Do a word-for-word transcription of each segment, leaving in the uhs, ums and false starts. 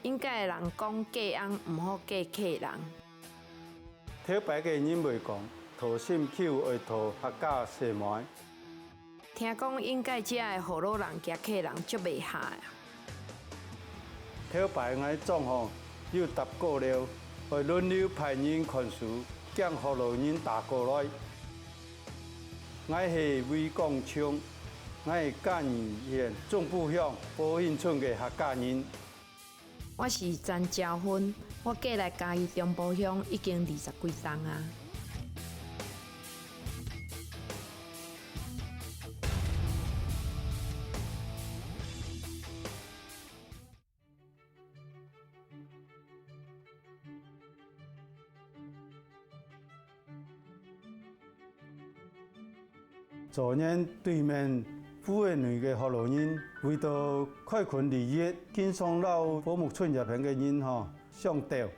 應該人講嫁翁毋好嫁客人。頭擺个人會講，討心臼愛討客家細妹。聽講應該遮个河洛人佮客人足袂合啊。頭擺𠊎莊項有搭過了，愛輪流派人看守，驚河洛人打過來。 𠊎係韋光昌，𠊎係嘉義縣中埔鄉寶興村个客家人。我是詹昭芬，我嫁來嘉義中埔鄉已經二十幾冬啊。 昨年對面富仔內个河洛人，為著開墾利益，經常摎寶木村這片个人吼相鬥。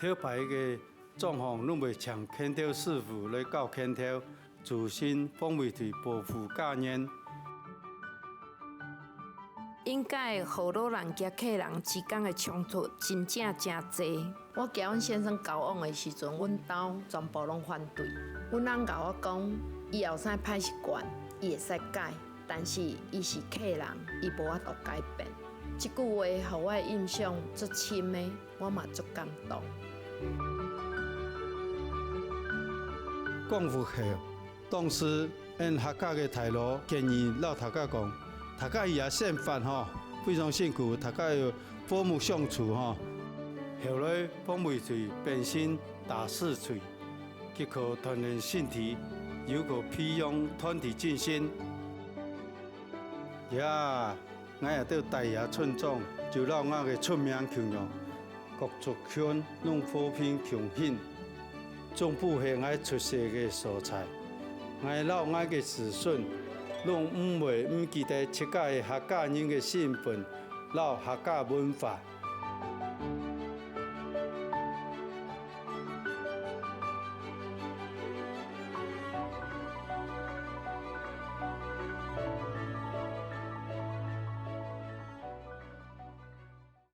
頭擺个莊項攏會請墾頭師傅來搞墾頭， 主神方維推保護家園。應該河洛人佮客人之間个衝突真正真濟。我佮阮先生交往的時陣，阮兜全部攏反對。阮翁佮我講，伊後生歹習慣，伊會使改，但是伊是客人，伊無法度改變。這句話予我的印象足深的。 我嘛足感動。光復後，當時𫣆客家个大老建議摎大家講，大家這下生活吼，非常辛苦，大家愛和睦相處吼。後來方維推變成大師隊，既可鍛鍊身體，又可培養團體精神。呀， 𠊎也兜大爺村莊就摎𠊎个村名共樣，各族群攏和平共興。中埔係𠊎出世个所在，𠊎摎𠊎个子孫攏毋會毋記得自家係客家人个身份摎客家文化。